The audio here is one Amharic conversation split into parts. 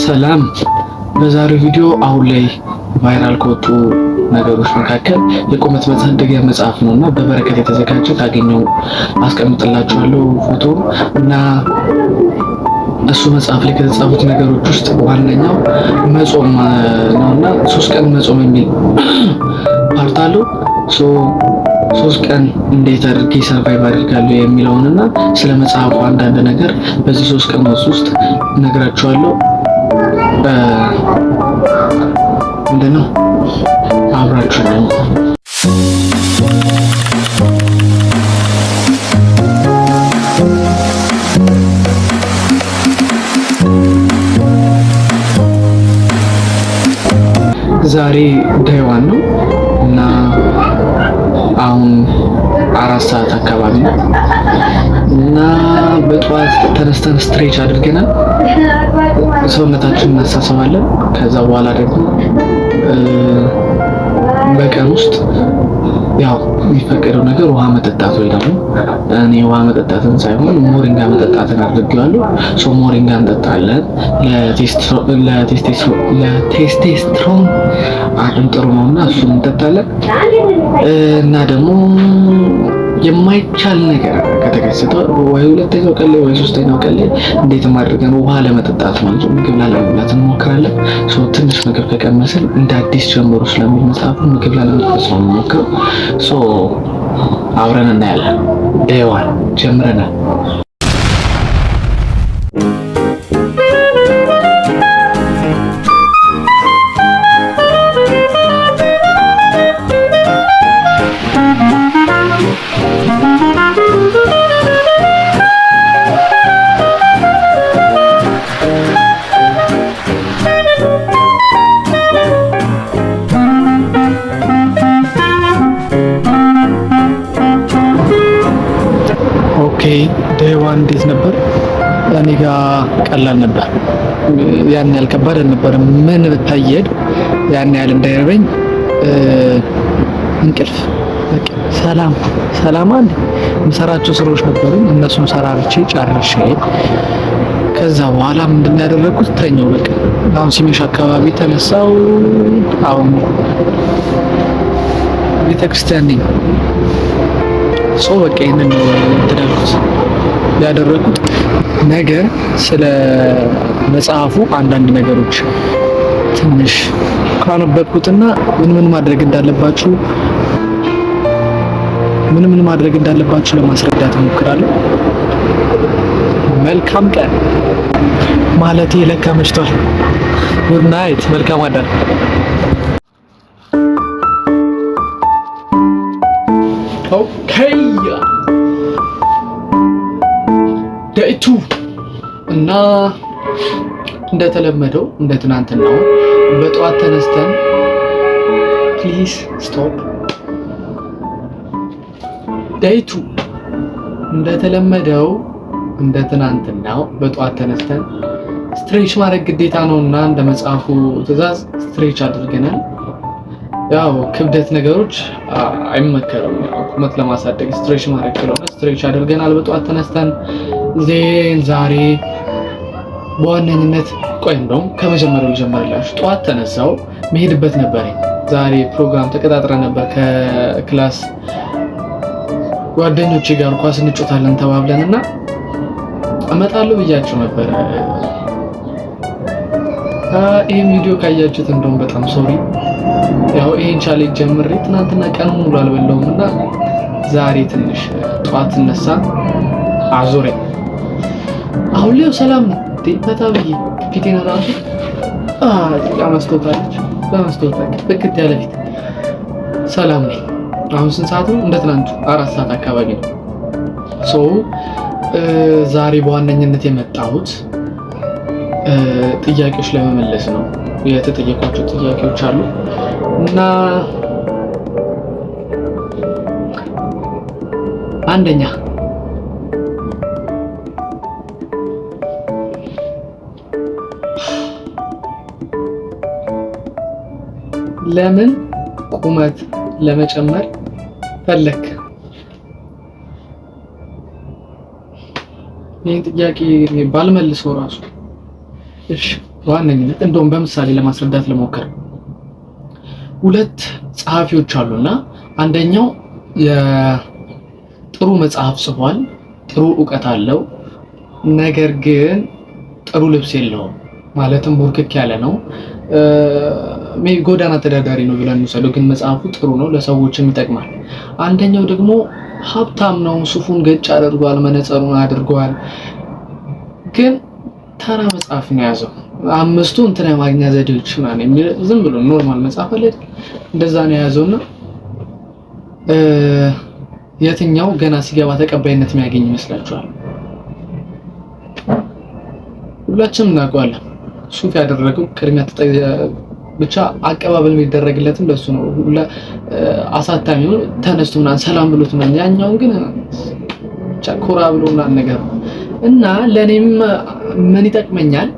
ሰላም። በዛሬው ቪዲዮ አሁን ላይ viral ከወጡ ነገሮች መካከል የቁመት ማሳደጊያ መጽሐፍ ነው እና በበረከት የተዘጋጀ፣ ካገኘው አስቀምጥላችኋለሁ ፎቶ። እና እሱ መጽሐፍ ላይ ከተጻፉት ነገሮች ውስጥ ዋነኛው መጾም ነው እና 3 ቀን መጾም የሚል part አለው። 3 ቀን እንዴት አድርጌ survive አድርጋለሁ የሚለውን እና ስለ መጽሐፉ አንዳንድ ነገር በዚህ 3 ቀን ውስጥ እነግራችኋለሁ። ምንድን ነው፣ አብራችሁ ነው። ዛሬ day one ነው እና አሁን 4 ሰዓት አካባቢ ነው እና በጠዋት ተነስተን stretch አድርገናል። ሰውነታችንን እናሳስባለን። ከዛ በኋላ ደግሞ በቀን ውስጥ ያው የሚፈቀደው ነገር ውሃ መጠጣት ወይ ደግሞ እኔ ውሃ መጠጣትን ሳይሆን ሞሪንጋ መጠጣትን አድርጌዋለሁ። So ሞሪንጋ እንጠጣለን። ለቴስቴስትሮን አቅም ጥሩ ነው እና እሱን እንጠጣለን እና ደግሞ የማይቻል ነገር ከተከሰተ ወይ ሁለተኛው ቀን ላይ ወይ ሶስተኛው ቀን ላይ እንዴትም አድርገን ውሃ ለመጠጣት ነው እንጂ ምግብ ላለመብላት እንሞክራለን። So ትንሽ ምግብ ከቀመስን እንደ አዲስ ጀምሮ ስለሚል መጽሐፉ ምግብ ላለመቅመስ ነው የምንሞክረው። So አብረን እናያለን። Day one ጀምረናል። Okay, day one እንዴት ነበር? እኔ ጋ ቀላል ነበር። ያን ያህል ከባድ አልነበረም። ምን ብታየድ ያን ያህል እንዳይርበኝ እንቅልፍ፣ ሰላም ሰላም። አንድ የምሰራቸው ስራዎች ነበሩ። እነሱን ሰራርቼ ጨርሼ ከዛ በኋላ ምንድን ያደረግኩት፣ ተኛው። በቃ አሁን ሲመሽ አካባቢ ተነሳው። አሁን ቤተክርስቲያን ነኝ። So በቃ ይሄንን ነው እንትን ያልኩት፣ ያደረኩት። ነገ ስለ መጽሐፉ አንዳንድ ነገሮች ትንሽ ካነበብኩትና ምን ምን ማድረግ እንዳለባችሁ ለማስረዳት እሞክራለሁ። መልካም ቀን፣ ማለቴ ለካ መሽቷል። Good night፣ መልካም አዳር። Okay, day two እና እንደተለመደው እንደ ትናንትናው በጠዋት ተነስተን፣ please stop። Day two እንደተለመደው እንደ ትናንትናው በጠዋት ተነስተን stretch ማድረግ ግዴታ ነው እና እንደ መጽሐፉ ትዕዛዝ stretch አድርገናል። ያው ክብደት ነገሮች አይመከርም። ቁመት ለማሳደግ stretch ማድረግ ስለሆነ stretch አድርገናል በጠዋት ተነስተን። Then ዛሬ በዋነኝነት፣ ቆይ እንደውም ከመጀመሪያው ልጀምርላችሁ። ጠዋት ተነሳው፣ መሄድበት ነበረኝ። ዛሬ ፕሮግራም ተቀጣጥረን ነበር ከ class ጓደኞቼ ጋር፣ ኳስ እንጮታለን ተባብለን እና እመጣለሁ ብያቸው ነበረ። ይህን ቪዲዮ ካያችሁት እንደውም በጣም sorry። ያው ይሄን challenge ጀምሬ ትናንትና ቀን ሙሉ አልበላሁም እና ዛሬ ትንሽ ጠዋት እነሳ አዞረኝ። አሁን ላይ ሰላም ነው። ፈታ ብዬ ፊቴን ራሱ መስታወት አለች። በመስታወት ፍክት ያለ ፊት፣ ሰላም ነኝ። አሁን ስንት ሰዓት ነው? እንደ ትናንቱ 4 ሰዓት አካባቢ ነው። So ዛሬ በዋነኝነት የመጣሁት ጥያቄዎች ለመመለስ ነው። የተጠየቋቸው ጥያቄዎች አሉ እና አንደኛ፣ ለምን ቁመት ለመጨመር ፈለክ? ይህን ጥያቄ ባልመልሰው ራሱ እሺ በዋነኝነት እንደውም በምሳሌ ለማስረዳት ልሞክር። ሁለት ጸሐፊዎች አሉና አንደኛው የጥሩ መጽሐፍ ጽፏል፣ ጥሩ እውቀት አለው። ነገር ግን ጥሩ ልብስ የለውም። ማለትም ቡርክክ ያለ ነው፣ ጎዳና ተዳዳሪ ነው ብለን እንውሰደው። ግን መጽሐፉ ጥሩ ነው፣ ለሰዎችም ይጠቅማል። አንደኛው ደግሞ ሀብታም ነው፣ ሱፉን ገጭ አድርጓል፣ መነጸሩን አድርጓል። ግን ተራ መጽሐፍ ነው የያዘው። አምስቱ እንትን የማግኛ ዘዴዎች ምናምን የሚል ዝም ብሎ normal መጽሐፍ አለ እንደዛ ነው የያዘውና የትኛው ገና ሲገባ ተቀባይነት የሚያገኝ ይመስላችኋል? ሁላችንም እናውቀዋለን። ሱፍ ያደረገው ቅድሚያ ብቻ አቀባበል የሚደረግለትም ለሱ ነው። አሳታሚው ተነስቶ ምናምን ሰላም ብሎት ምናምን፣ ያኛውን ግን ብቻ ኮራ ብሎ ምናምን ነገር ነው። እና ለእኔም ምን ይጠቅመኛል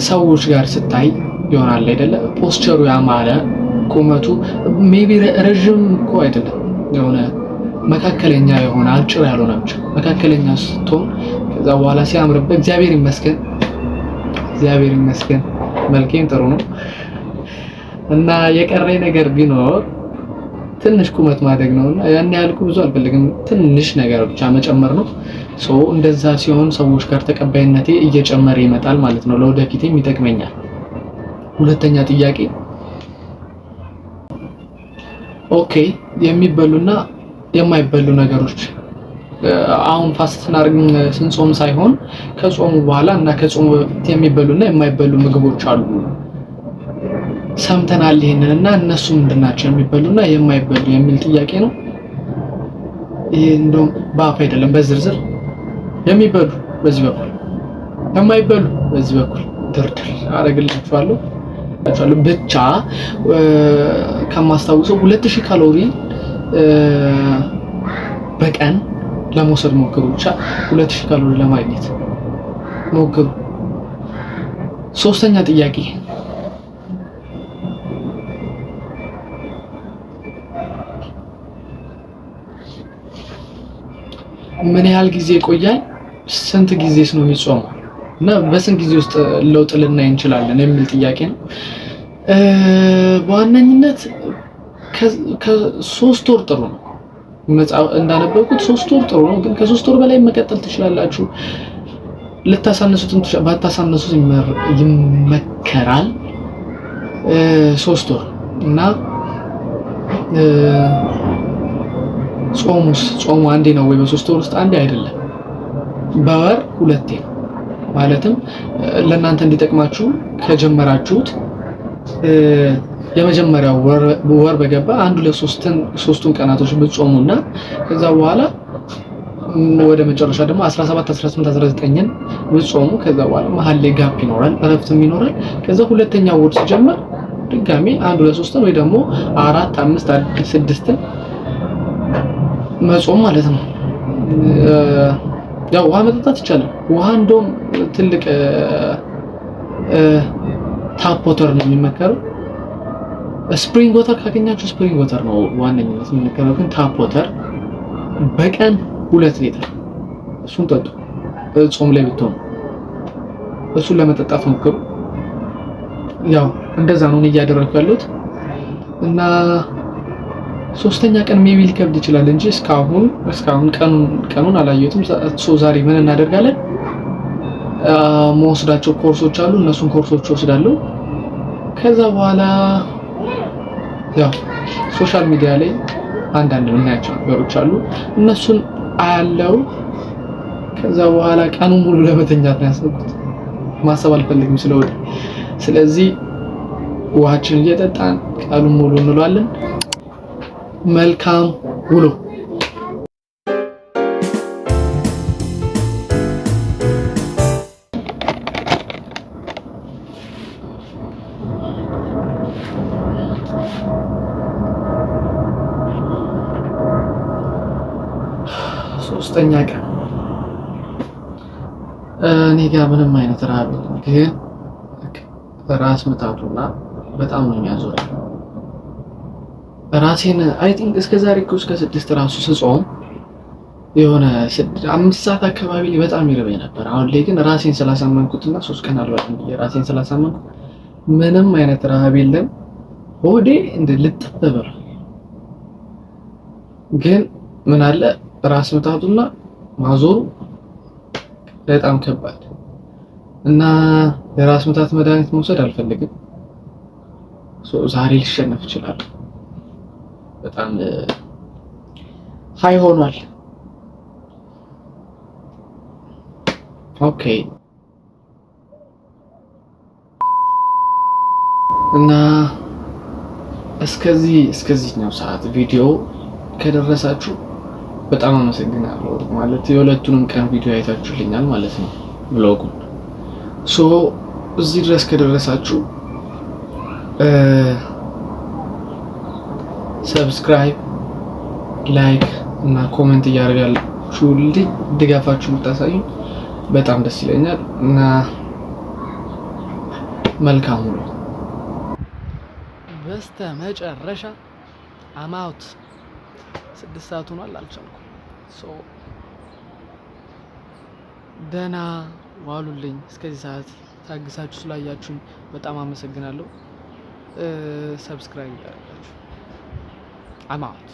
ሰዎች ጋር ስታይ ይሆናል አይደለ? Posture ኡ ያማረ፣ ቁመቱ maybe ረዥም እኮ አይደለም፣ የሆነ መካከለኛ የሆነ፣ አጭር ያልሆነ፣ ብቻ መካከለኛ ስትሆን ከዛ በኋላ ሲያምርበት፣ እግዚአብሔር ይመስገን፣ እግዚአብሔር ይመስገን መልኬም ጥሩ ነው እና የቀረኝ ነገር ቢኖር ትንሽ ቁመት ማደግ ነው እና ያን ያህል ብዙ አልፈልግም። ትንሽ ነገር ብቻ መጨመር ነው። So እንደዛ ሲሆን ሰዎች ጋር ተቀባይነቴ እየጨመረ ይመጣል ማለት ነው። ለወደፊቴም ይጠቅመኛል። ሁለተኛ ጥያቄ፣ okay፣ የሚበሉና የማይበሉ ነገሮች አሁን fast ስናደርግ ስንጾም ሳይሆን ከጾሙ በኋላ እና ከጾሙ በፊት የሚበሉና የማይበሉ ምግቦች አሉ ሰምተናል። ይሄንን እና እነሱ ምንድን ናቸው የሚበሉና የማይበሉ የሚል ጥያቄ ነው። ይሄ እንደውም በአፍ አይደለም፣ በዝርዝር የሚበሉ በዚህ በኩል፣ የማይበሉ በዚህ በኩል ድርድር አደርግላችኋለሁ። ብቻ ከማስታውሰው 2000 ካሎሪ በቀን ለመውሰድ ሞክሩ። ብቻ 2000 ካሎሪ ለማግኘት ሞክሩ። ሶስተኛ ጥያቄ፣ ምን ያህል ጊዜ ይቆያል? ስንት ጊዜስ ነው የሚጾመው? እና በስንት ጊዜ ውስጥ ለውጥ ልናይ እንችላለን የሚል ጥያቄ ነው። በዋነኝነት ከ3 ወር ጥሩ ነው። እንዳነበብኩት 3 ወር ጥሩ ነው፣ ግን ከ3 ወር በላይ መቀጠል ትችላላችሁ። ልታሳንሱትም ባታሳንሱት ይመከራል። 3 ወር። እና ጾሙስ፣ ጾሙ አንዴ ነው ወይ በ3 ወር ውስጥ? አንዴ አይደለም፣ በወር ሁለቴ ነው። ማለትም ለእናንተ እንዲጠቅማችሁ ከጀመራችሁት የመጀመሪያው ወር በገባ አንዱ ለሶስትን ሶስቱን ቀናቶች ብትጾሙና ከዛ በኋላ ወደ መጨረሻ ደግሞ 17፣ 18፣ 19ን ብትጾሙ ከዛ በኋላ መሀል ላይ gap ይኖራል፣ እረፍትም ይኖራል። ከዛ ሁለተኛው ወር ሲጀምር ድጋሚ አንድ ለሶስትን ወይ ደግሞ አራት፣ አምስት፣ ስድስትን መጾም ማለት ነው። ያው ውሃ መጠጣት ይቻላል። ውሃ እንደውም ትልቅ tap water ነው የሚመከረው። Spring water ካገኛችሁ spring water ነው ዋነኝነት የሚመከረው። ግን tap water በቀን 2 ሊትር እሱን ጠጡ። ጾም ላይ ብትሆኑ እሱን ለመጠጣት ሞክሩ። ያው እንደዛ ነው እያደረኩ ያለሁት። እና ሶስተኛ ቀን maybe ሊከብድ ይችላል እንጂ እስካሁን ቀኑን አላየሁትም። So ዛሬ ምን እናደርጋለን? መወስዳቸው ኮርሶች አሉ። እነሱን ኮርሶች ወስዳለሁ። ከዛ በኋላ ያው social media ላይ አንዳንድ የምናያቸው ነገሮች አሉ። እነሱን አያለው። ከዛ በኋላ ቀኑን ሙሉ ለመተኛት ነው ያሰብኩት። ማሰብ አልፈልግም ስለወደ። ስለዚህ ውሃችን እየጠጣን ቀኑን ሙሉ እንውላለን። መልካም ውሎ። ሶስተኛ ቀን። እኔ ጋር ምንም አይነት ረሃብ የለም፣ ግን ራስ ምታቱና በጣም ነው የሚያዞረኝ ራሴን። I think እስከ ዛሬ እኮ እስከ 6 ራሱ ስጾም የሆነ 5 ሰዓት አካባቢ ላይ በጣም ይርበኝ ነበር። አሁን ላይ ግን ራሴን ስላሳመንኩትና 3 ቀን አልበላም ብዬ ራሴን ስላሳመንኩት ምንም አይነት ረሃብ የለም። ሆዴ እንደ ልጥፍ ብሏል። ግን ምን አለ፣ ራስ ምታቱና ማዞሩ በጣም ከባድ እና የራስ ምታት መድኃኒት መውሰድ አልፈልግም። ዛሬ ልሸነፍ እችላለሁ። በጣም high ሆኗል። Okay፣ እና እስከዚህኛው ሰዓት ቪዲዮ ከደረሳችሁ በጣም አመሰግናለሁ። ማለት የሁለቱንም ቀን ቪዲዮ አይታችሁልኛል ማለት ነው vlog ኡን። So እዚህ ድረስ ከደረሳችሁ subscribe፣ like እና comment እያደረጋችሁልኝ ድጋፋችሁ ብታሳዩኝ በጣም ደስ ይለኛል እና መልካም ውሎ። በስተ መጨረሻ I'm out። 6 ሰዓት ሆኗል። አልቻልኩም። So ደህና ዋሉልኝ። እስከዚህ ሰዓት ታግሳችሁ ስላያችሁኝ በጣም አመሰግናለሁ። Subscribe እያደረጋችሁ I'm out.